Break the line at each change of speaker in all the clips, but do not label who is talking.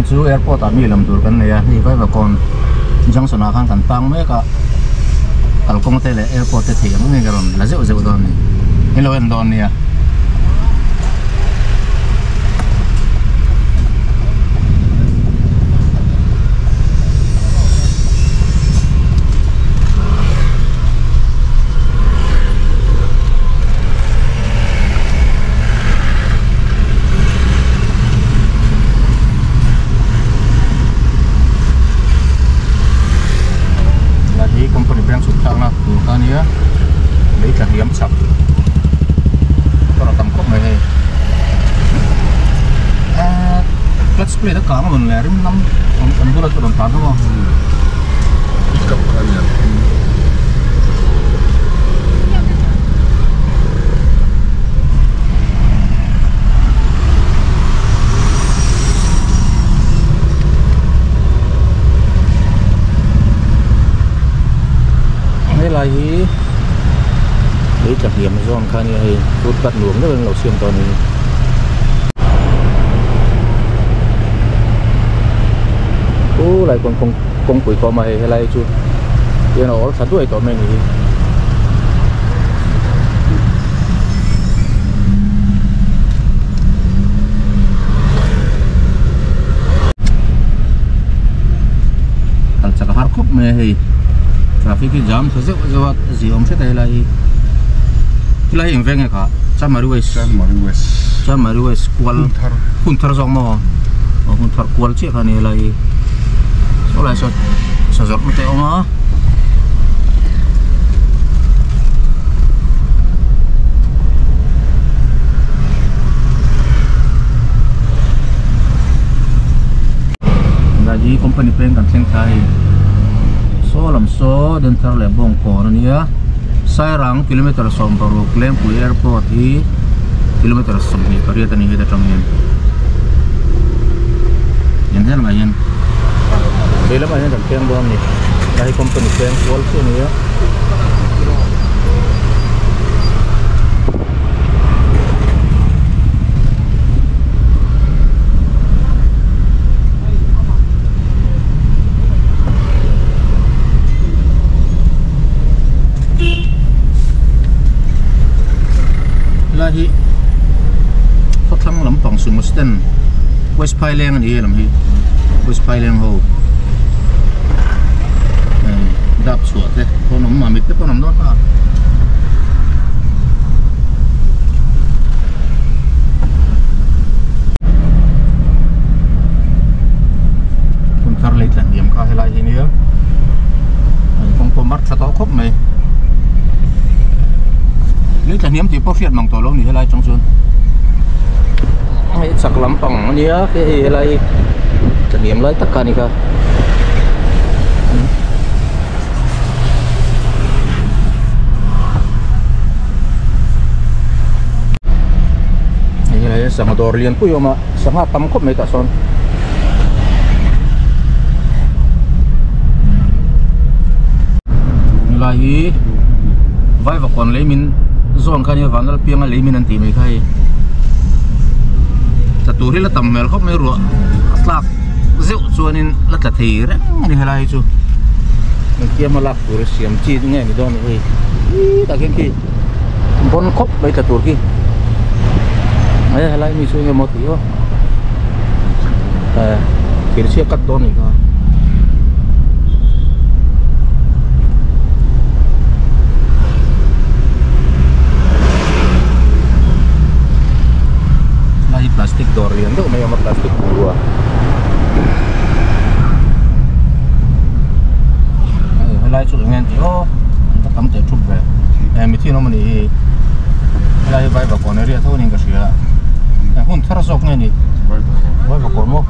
chu airport ah mi lam tur kan nei a hei Vaivakawn junction ah khan kan tang mek a kalkawng te leh airport te theih ang ngei ka rawn la zeuh zeuh dawn a ni in lo en dawn nia. Lai hi company peng chhuk thlakna tur kha ania lei tla hniam chak motor a tam khawp mai hei eee clutch plate a kang a rawn leh rim lam an bulah chu a rawn tlan hlawm a. Helai hi lei tla hniam zawn kha ania hei footpath nuam deuh in an lo siam tawh a ni. Khulai kawng kawng kawngpui pawh a awm a hei helai chu hian a awl tha duai tawh mai a ni hi. Kal chak a har khawp mai a hei traffic hi jam tha zeuh zeuh a zia awm hret a helai hi helai hi eng veng nge kha Chanmari West
Chanmari West
Chanmari West kual hun thar zawk maw aw hun thar kual chiah kha a ni helai hi saw lai saw sa zawrh na te a awm a. Lai hi company peng kan thleng thla hei saw lam saw Denthar leh Bawngkawn a nia Sairang kilometer 16 Lengpui airport hi kilometer 28 a ni heta tang hian en zel mai hian vei lamah hian kan peng dawn a ni lai hi company peng kual chiah a ni a. Helai hi khawthlang lampang sumo stand west phaileng a ni lam hi west phaileng ho dap chhuah te pawn awm mamit te pawn awm dawn ta. Hun thar lei tlan diam kha helai hi nia an kawng pawh mar tha tawh khawp mai lei tla hniam tih pawh hriat mang tawh lo ni helai atang chuan hei chak lampang ania hei hei helai hi tla hniam lai tak kha a ni kha. Hei helai sangha dawr lian pui a awm a sangha tam khawp mai tah sawn. Helai hi Vaivakawn lei min zawn kha ania Vanlalpianga lei min an tih mai kha hei tla tur hi la tam hmel khawp mai ruah a tlak zeuh chuanin la tla thei reng a ni helai hi chu engtiama lak tur a siam chi nge ni dawn hei ih tah khian khi bawn khawp mai tla tur khi e helai mi chu enge maw tih aw eh thir chhia cut dawn a nih kha. Helai hi plastic dawr lian deuh mai a awm a plastic bungrua. Hei helai chu eng nge an tih aw an va tam teh thup ve eh mithian awm a nih hi helai hi Vaivakawn area tho niin ka hria eh hmun thar zawk nge ni Vaivakawn maw.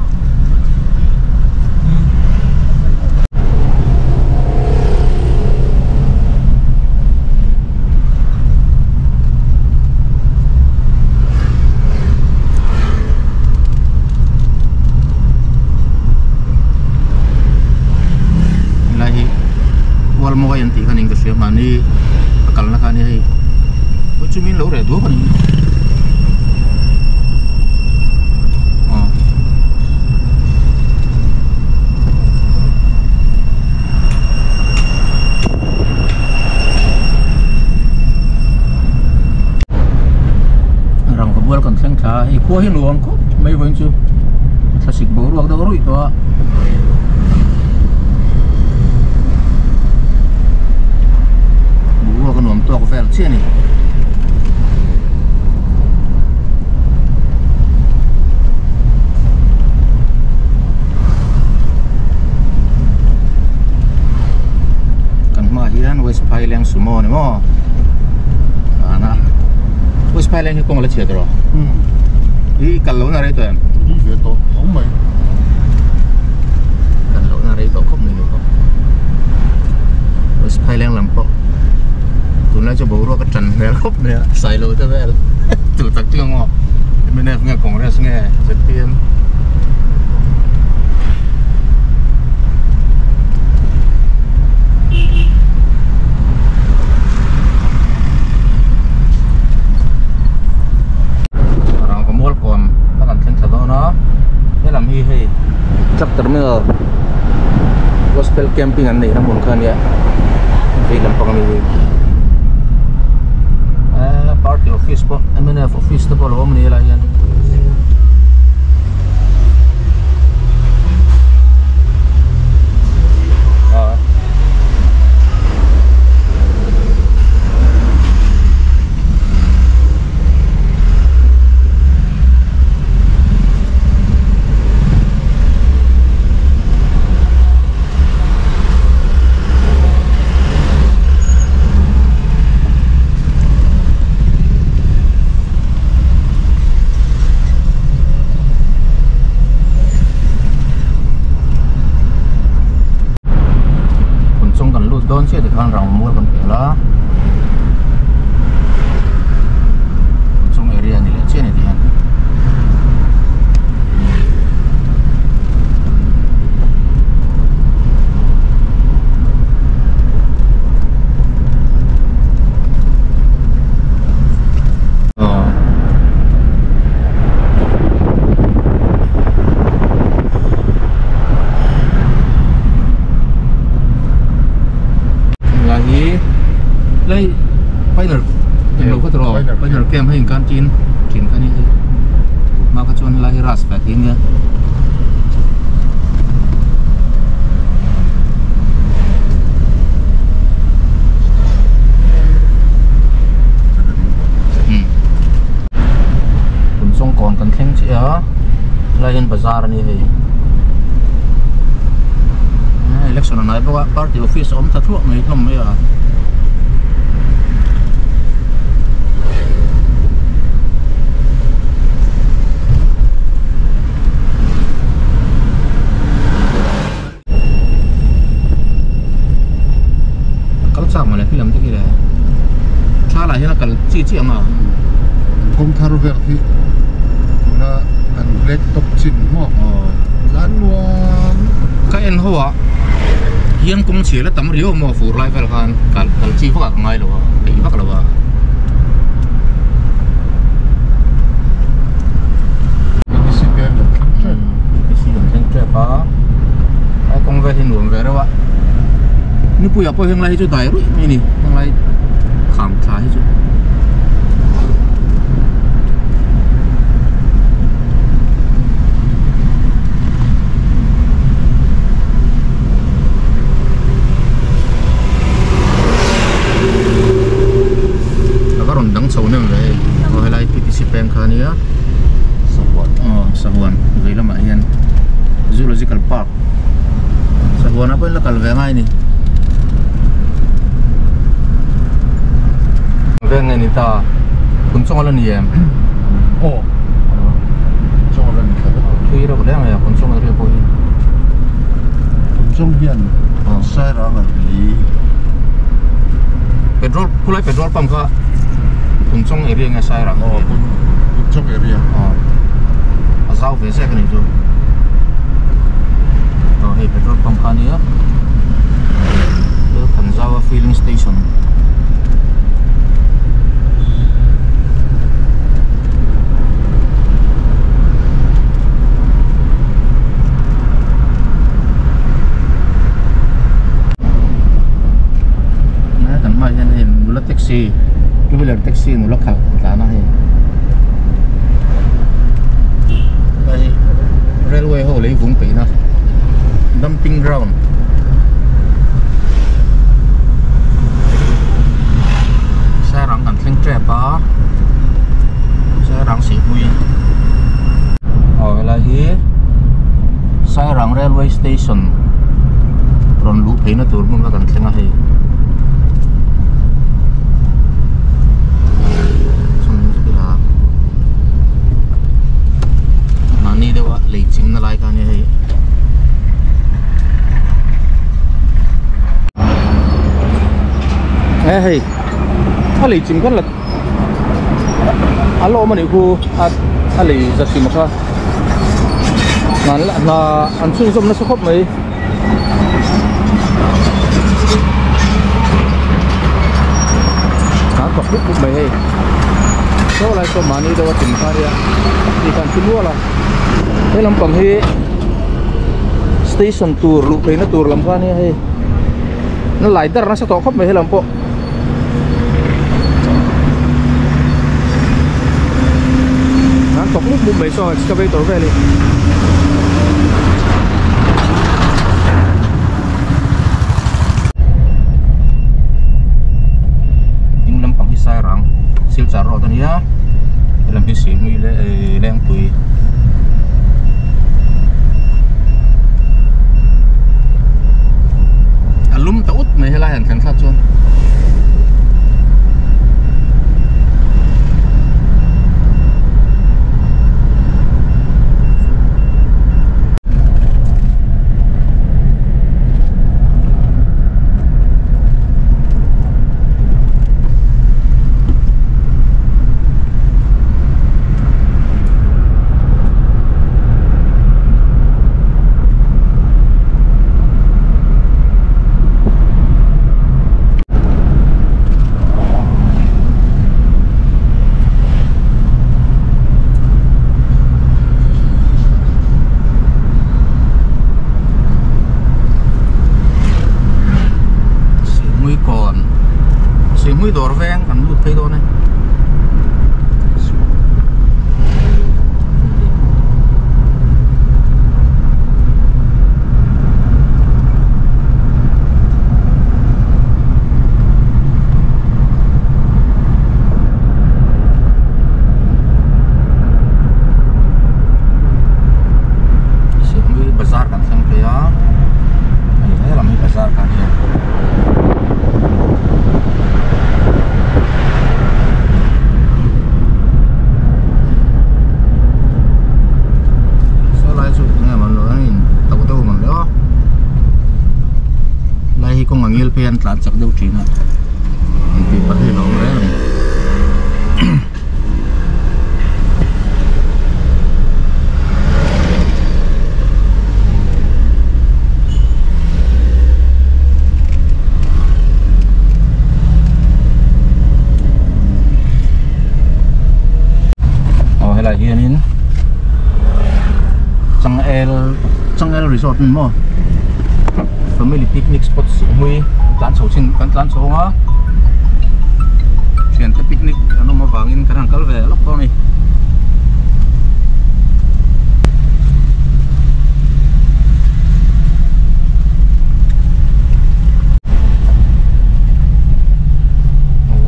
Helai hi Ualmawi an tih kha niin ka hria mahni a kalna kha a nia hei vawi chu min lo reh duak a ni aw. Khua hi nuam khawp mai vawiin chu thlasik boruak deuh ruih tawh a. Boruak a nuam tawk vel chiah a ni. Kan hmaah hian West Phaileng Sumo a ni maw? Tana West Phaileng hi kawng a la chhiat rawh. I kal lohna rei tawh em?
Ni ve tawh tho mai.
Kal lohna rei tawh khawp mai ni pawh. West Phaileng lam pawh tunlai chu boruak a tan hmel khawp mai a, Sailo te vel tu tak chu ang aw. Mnf nge Congress nge zpm. Rangva mual kawn a kan thleng thla dawn a helam hi hei truck terminal gospel camping an neihna hmun kha a nia vei lampang ami hi eee party office pawh mnf office te pawh a lo awm a ni helaiah hian. Kun chung kan lut dawn chiah tikhan rang mual kan pel a kun chung area ni leh chiah a ni tihian. Lai hi lai pioneer eng lo kha tawh pioneer camp hei inkan tin thin kha ni hei hma kha chuan helai hi ras fat hi ania. Tun chawng kawn kan thleng chiah a helai hian bazar a ni hei election a hnai bawk a party office a awm ta thuak mai hlawm mai a. A kal chak mawle khi lam te khi le tha lah hian a kal chi chi ang a.
An kawng thar vel khi tuna an black top chin maw lan nuam
ka en ho ah hian kawng chhia la tam riau maw fur lai vel khan kal kal chi vak ah ka ngai lo a peih vak lo a. Thleng tep a a kawng vel hi nuam ve reuh a nipui ah pawh heng lai hi chu dai ruih mai a ni heng lai kham thla hi chu. A va rawn dang chho nem ve hei aw helai P T C peng kha ania aw sahuan vei lamah hian zoological park sahuan ah pawhin la kal ve ngai a ni veng nge ni ta phun chawng ala ni em
aw phun chawng ala ni thla vek
thui reuh hle mai a phun chawng area pawh hi
phun chawng hian sairang a ri
petrol khulai petrol pump kha phun chawng area nge sairang
aw phun chawng area
aw a zau ve zek a ni chu aw hei petrol pump kha ania Thanzawa filling station kan hmaah hian hei nula taxi two wheeler taxi nula khalh tlan a hei. Railway Station rawn luh phei na tur hmun kha kan thleng a hei mahni deuh a lei chim na lai kha a nia hei. E hei a lei chim khan la a la awm a nih khu a a lei za chim kha hna an chhunzawm nasa khawp mai. A thawk mup mup mai hei saw lai saw mahni deuh a chim kha nia ti khan thi mual a he lampang hi station tur luh phei na tur lam kha nia hei na lai dar nasa tawh khawp mai helam pawh. An thawk mup mup mai saw excavator vel hi. Ding lampang hi Sairang Silchar road a nia helam hi Sihhmui leh Lengpui. A lum ta ut mai helai han thlen thlak chuan. Sihhmui kawn Sihhmui dawr veng kan lut phei dawn e. Sihhmui bazar kan thleng phei a hei helam hi bazar kha a nia. Saw lai chu eng nge mawn lo a in to deuh mawn le aw lai hi kawng a ngil phei an tlan chak deuh thin a intih pah hi a lo awm reng a ni. Aw helai hianin Changel Changel Resort ni maw family picnic spot Sihhmui tlan chho chin kan tlan chho ang a thiante picnic an awm avangin kan han kal ve lawk dawn a ni.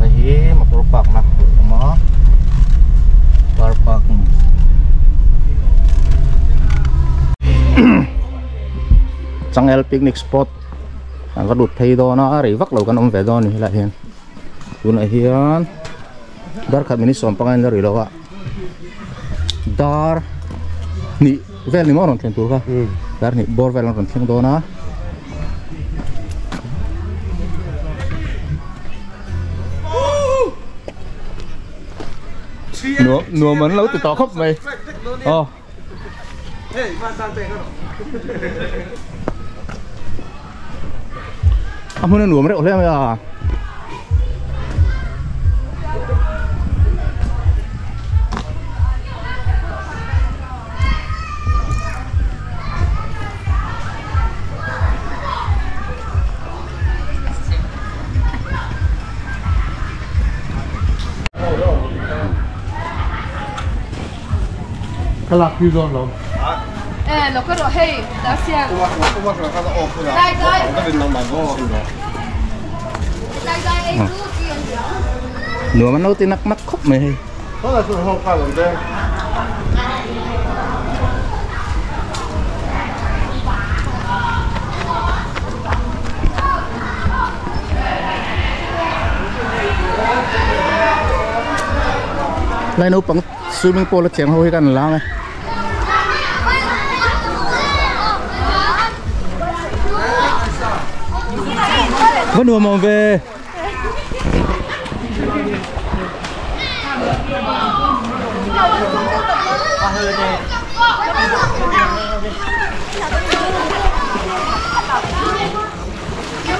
Hei hi motor park na a awm a car parking Changel picnic spot an va lut phei dawn a rei vak lo kan awm ve dawn a ni helaiah hian tunah hian dar khat minute sawm panga in la ri lo a dar hnih vel ni maw rawn thlen tur kha dar hnih bawr vel an rawn thleng dawn a. Nuam an lo ti tawh khawp mai aw. A hmun a nuam reuh hle mai a.
Ka lak pui dawn lo.
Eh, lo ka rawh hei, ta sian. Dai dai. Dai dai ei chu chi an nia.
Nuam an lo ti nak nak khawp mai hei. Lai naupang swimming pool a cheng ho hi kan lang e. Va nuam awm ve.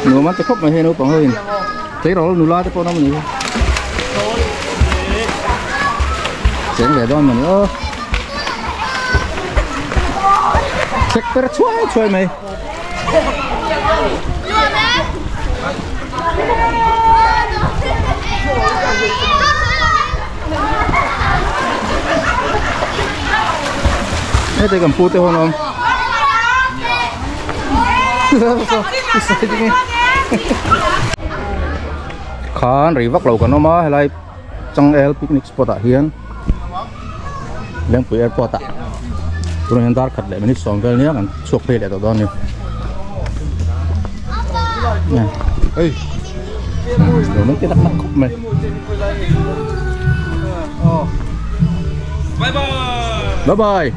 Nuam an ti khawp mai hei naupang ho in tleirawl nula te pawh an awm a ni hi cheng ve dawn mawni aw chek per chhuai chhuai mai. Heti kan pu te ho an awm. Khan rei vak lo kan awm a helai Changel picnic spot ah hian Lengpui airport ah tunah hian dar khat leh minute sawm vel nia kan chhuak phei leh tawh dawn a ni
hei
lo mai te tak tak khawp mai
bye bye
bye bye.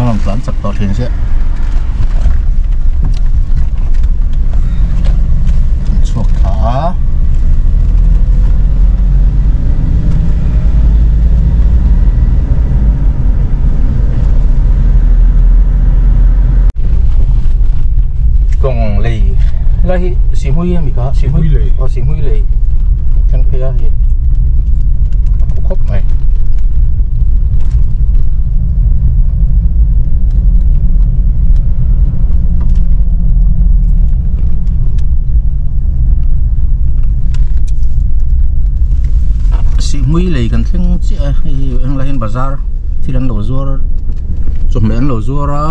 Hmalam tlan chak tawh thin chiah chhuak thla a. Kawng lei lai hi Sihmui a mi kha Sihmui lei aw Sihmui lei thleng phei a hei a khaw khawp mai. Sihmui lei kan thleng chiah a hei hi englai hian bazar thil an lo zuar chawhmeh an lo zuar a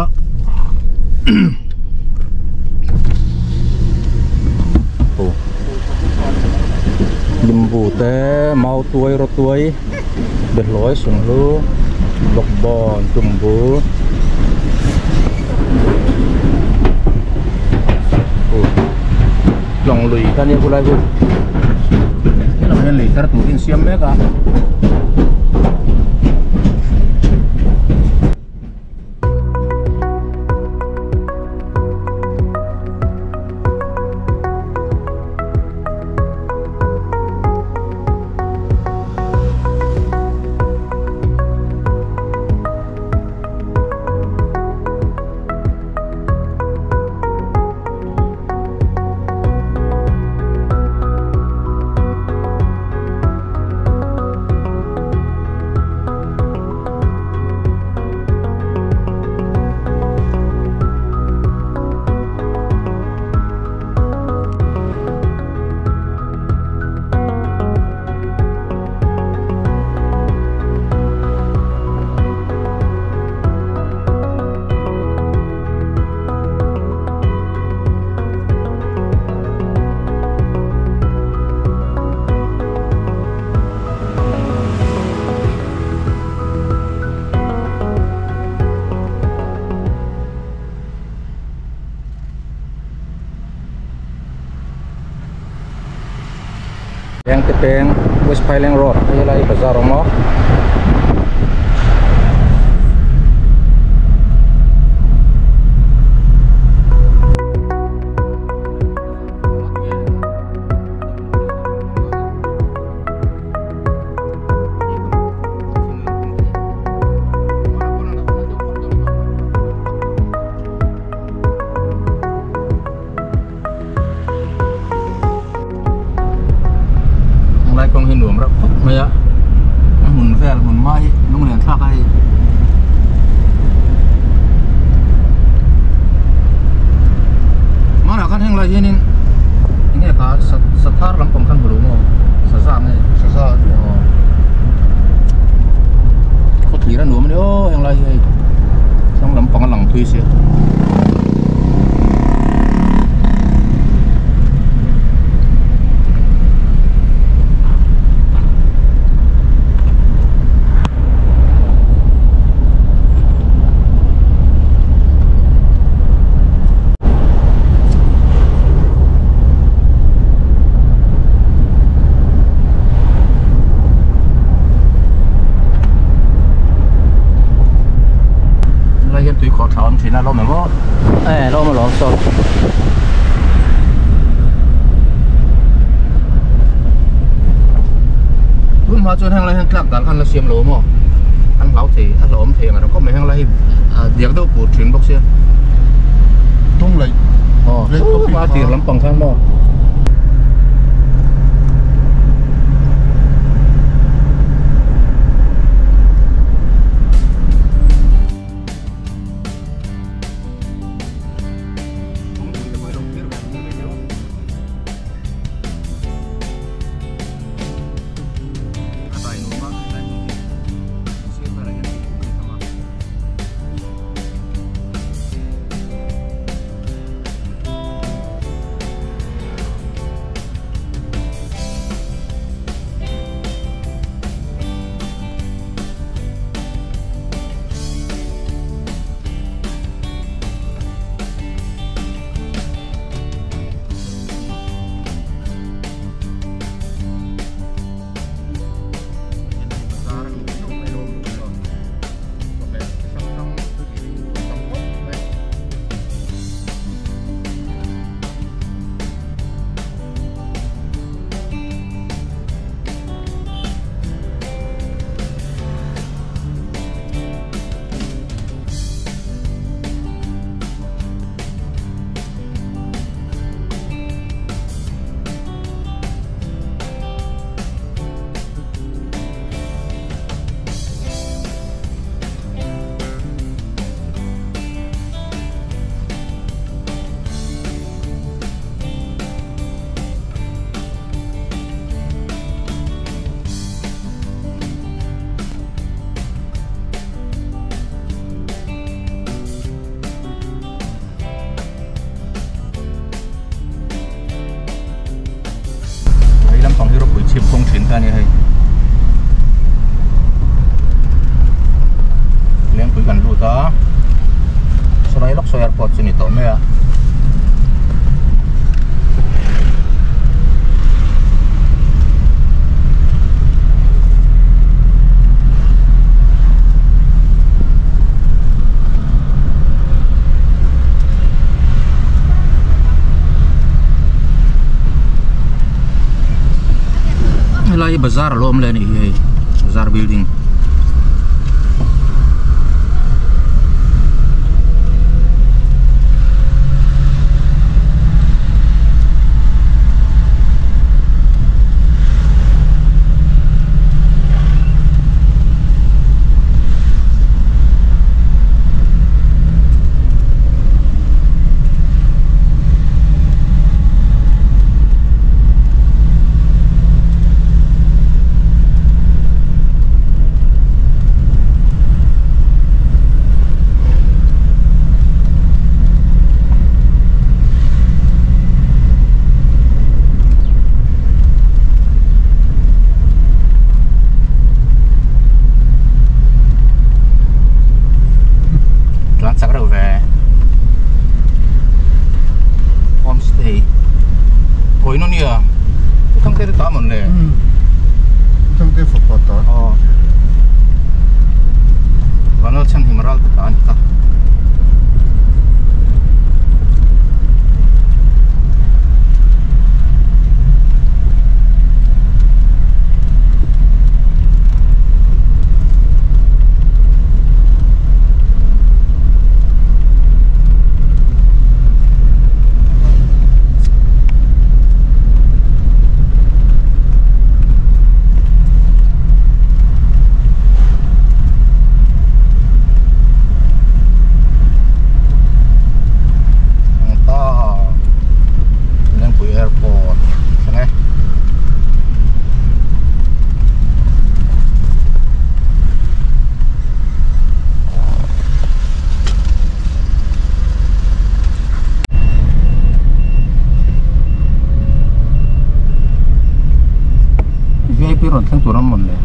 aw limbu te mau tuai raw tuai behlawi sunhlu bawkbawn tumbu aw tlawng lui kha nia khulai khu helam hian lei thar tur hi an siam mek a. Leng te peng West Phaileng Road a helai bazar a awm a. Lai kawng hi nuam reuh khawp mai a a hmun vel hmun mai lunglen thlak a hei hmanah khan heng lai hianin enge kha sathar lampang khan hmu lo maw saza nge
saza
aw khawthlir a nuam a ni aw heng lai hi hei thlang lampang a lang thui sia. tha awm thin a lawm emaw e lawm alawm saw tun hma chuan heng lai hian tlak dan khan la siam lo maw an hlau thei a hlauhawm thei ang reng khawp mai heng lai hi diak deuh pur thin bawk sia
tung laih
aw a tir lampang khan maw. Chip kawng thin ta ni hei lengpui kan lut a sarai lawk sawi airport chu ni tawh mai a helai bazar a lo awm leh a ni hi hei bazar building tlan chak reuh ve homestay kawih nawn nia thangte te ta mawn le
thangte fapa ta
aw vanal chhan him ral te ta a ni ta. Airport thleng e. VIP rawn thleng tur an rawn le.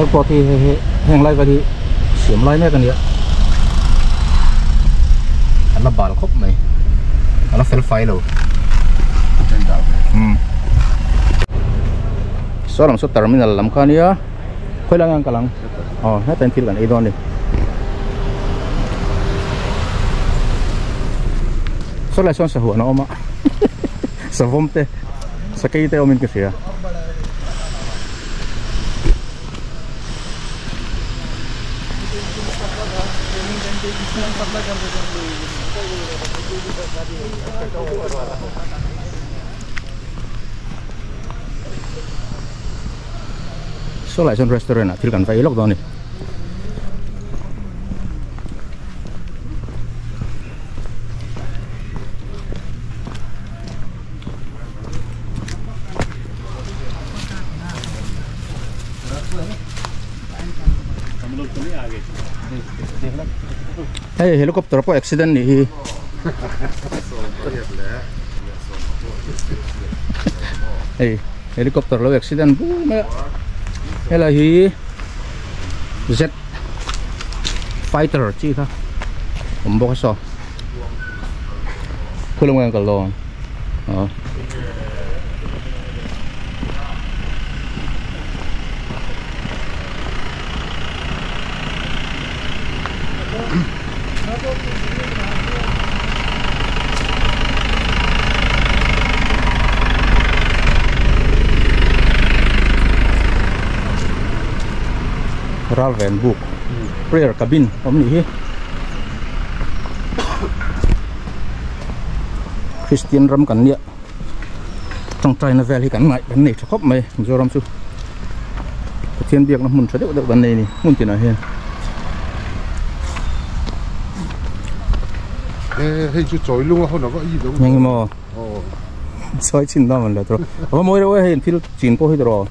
Airport hi hei hi heng lai vel hi siam lai mek a nia a la bal khawp mai a la fel fai lo umm saw lam saw terminal lam kha ania khawi lai nge an kal ang aw hetah hian thil kan ei dawn a ni saw lai sawn sahuan a awm a savawm te sakei te awmin ka hria. Saw lai chuan restaurant ah thil kan va ei lawk dawn a ni. Hei helicopter pawh accident nih hi hei helicopter lo accident bur mai a helai hi z fighter chi kha awm bawk a saw khawi lamah hian kal dawn aw. Ralven buk prayer cabin awm nih hi Christian ram kan nia tawngtaina vel hi kan ngaih kan nei tha khawp mai Mizoram chu Pathian biakna hmun tha deuh deuh kan nei a ni hmun tinah hian.
Hei chu chawi lung a hawn a va i lo.
Eng emaw chawi chin dawn le tawh a va mawi deuh e hei thil chin pawh hi tawh.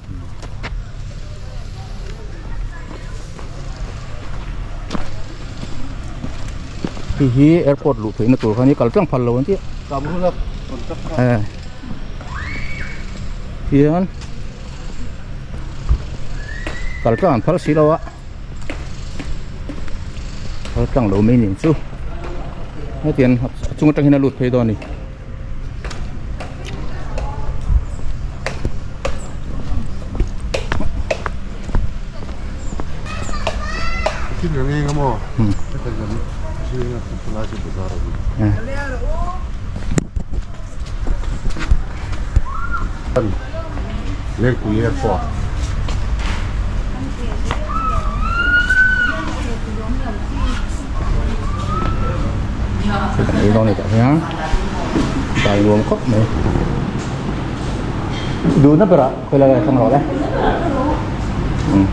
Hei hi airport luh theihna tur kha a ni kal tlang phal lo an tih a hian kal tlang an phal si lo a kal tlang lo mai ning chu hetiang a chung atang hian a lut phei dawn a ni. Kan ei dawn a ni tah hian dai nuam khawp mai duhna berah khawi lai lai thlang rawh le umm.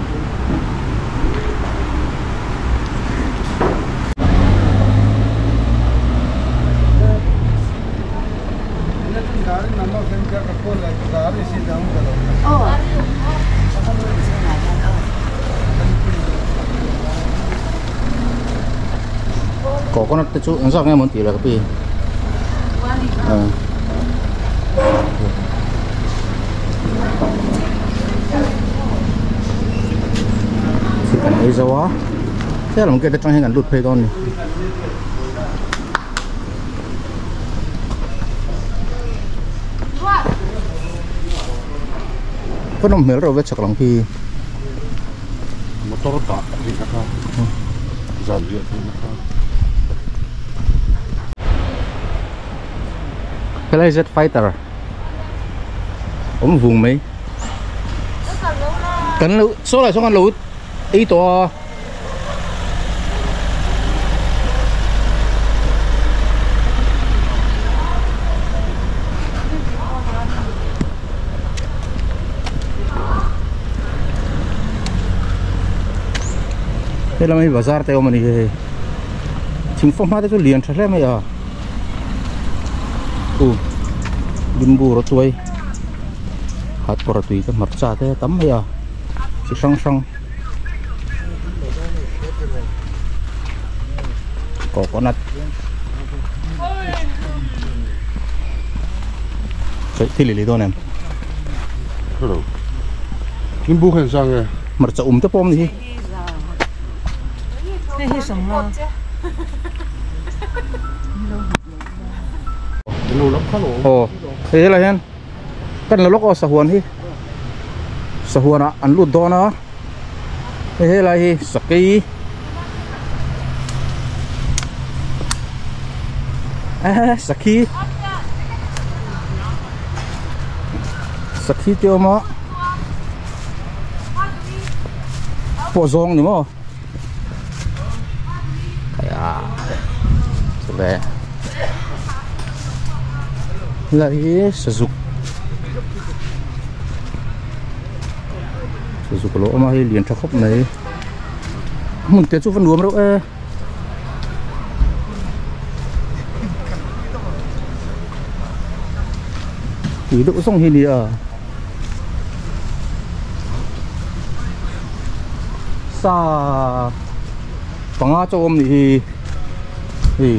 Coconut te chu engzat nge maw an tih le ka pi thil kan ei zo a tlem ang gate atang hian kan lut phei dawn a ni. Ka nawm hmel reuh ve chak lang khi.
Motor dah theih na kha zan riah theih na kha.
Helai Z fighter awm vung mai. Kan lo saw lai saw kan lo ei tawh a. Helam hi bazar te awm a ni hei thingfawm hma te chu lian tha hle mai a u limbu rawtuai hatkawr tui te hmarcha te tam mai a chi hrang hrang. Coconut Choi thil i lei dawn em?
Hello. Limbu khan sang e.
Hmarcha um te pawh a awm ni hi. Aw hei helai hian kan la lawk aw sahuan hi sahuan ah an lut dawn a hei helai hi sakei eh sakhi sakhi te awm a pawh zawng ni maw. Helai hi sazuk sazuk alo awm a hei lian tha khawp mai hmun te chu va nuam reuh e. Tui deuh zawng hi a ni a. Sa panga chaw awm nih hi hei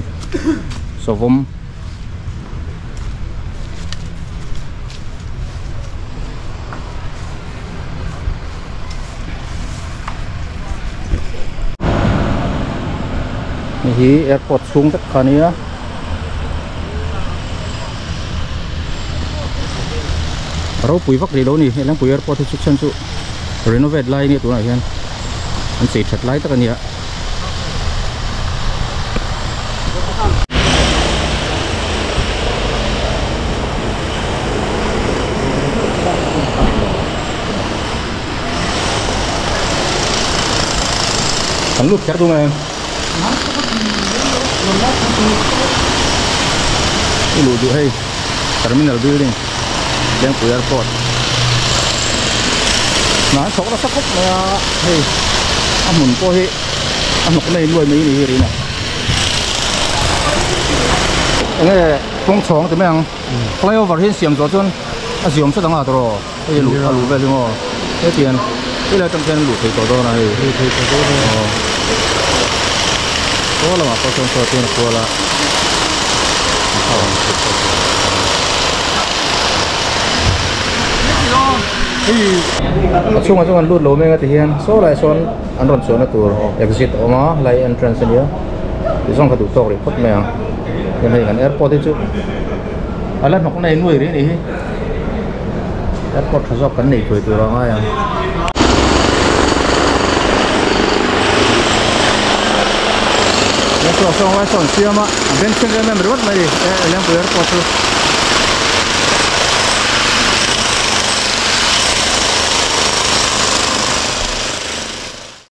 savawm hei hi airport chhung vek kha ania. Ropui vak rih lo a ni he Lengpui airport hi chu chhan chu renovate lai ania tunah hian an chei that lai tak a nia. Kan lut kher tum em? I luh duh hei terminal building Lengpui airport hna an chhawk nasa khawp mai a hei a hmun pawh hi a hnawk na in luai mai ni hi rin a enge kawng chhawng ti mai ang flyover hi an siam zawh chuan a ziawm sat ang a tawrh aw hei a luh a luh vel hi maw hetiang helai atang khian a luh theih tawh dawn a hei luh theih tawh dawn a aw saw lamah pawh sawn saw chuan a kual a. A chhungah chuan an lut lo mek a ti hian saw lai sawn an rawn chhuahna tur exit a awm a helai entrance a nia tizawng kha duh tawk rih phawt mai ang tin hei kan airport hi chu a la hnawk na in nuai rih a nih hi airport tha zawk kan nei thuai tur a ngai ang. Saw sawn siam a a beng thleng em em ringawt mai a ni Lengpui airport chu.